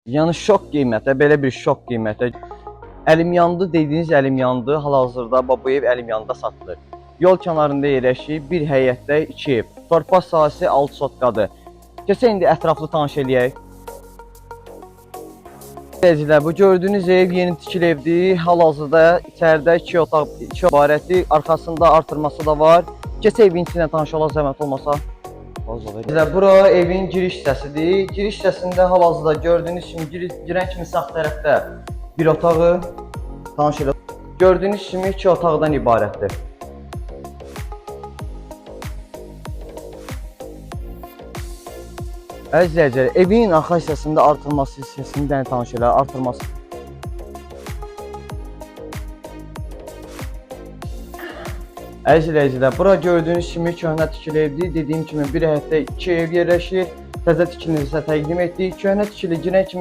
Yəni şok qiymətə, belə bir şok qiymətə. Əlim yandı dediyiniz əlim yandı. Hal-hazırda bu ev əlim yanında satılır. Yol kənarında yerləşir, bir həyətdə 2 ev. Torpaq sahəsi 6 sotkadır. Keçək indi ətraflı tanış eləyək. İzləyicilər, bu gördüyünüz ev yeni tikili evdir. Hal-hazırda içəridə 2 otaq, 2 ibarətdir. Arxasında artırması da var. Keçək evin içinə tanış olaq zəhmət olmasa. İzləyicilər, bura evin giriş hissəsidir. Giriş hissəsində hal-hazırda gördüyünüz kimi girən kimi sağ tərəfdə bir otağı tanış elə. Gördüyünüz kimi 2 otaqdan ibarətdir. Əziz izləyicilər, evin arxa hissəsində artırması hissəsini də tanış elə, artırması. Əziz izləyicilər, bura gördüyünüz kimi köhnə tikili evdir. Dediyim kimi bir həyətdə 2 ev yerləşir. Təzə tikilini sizə təqdim etdik. Köhnə tikili girən kimi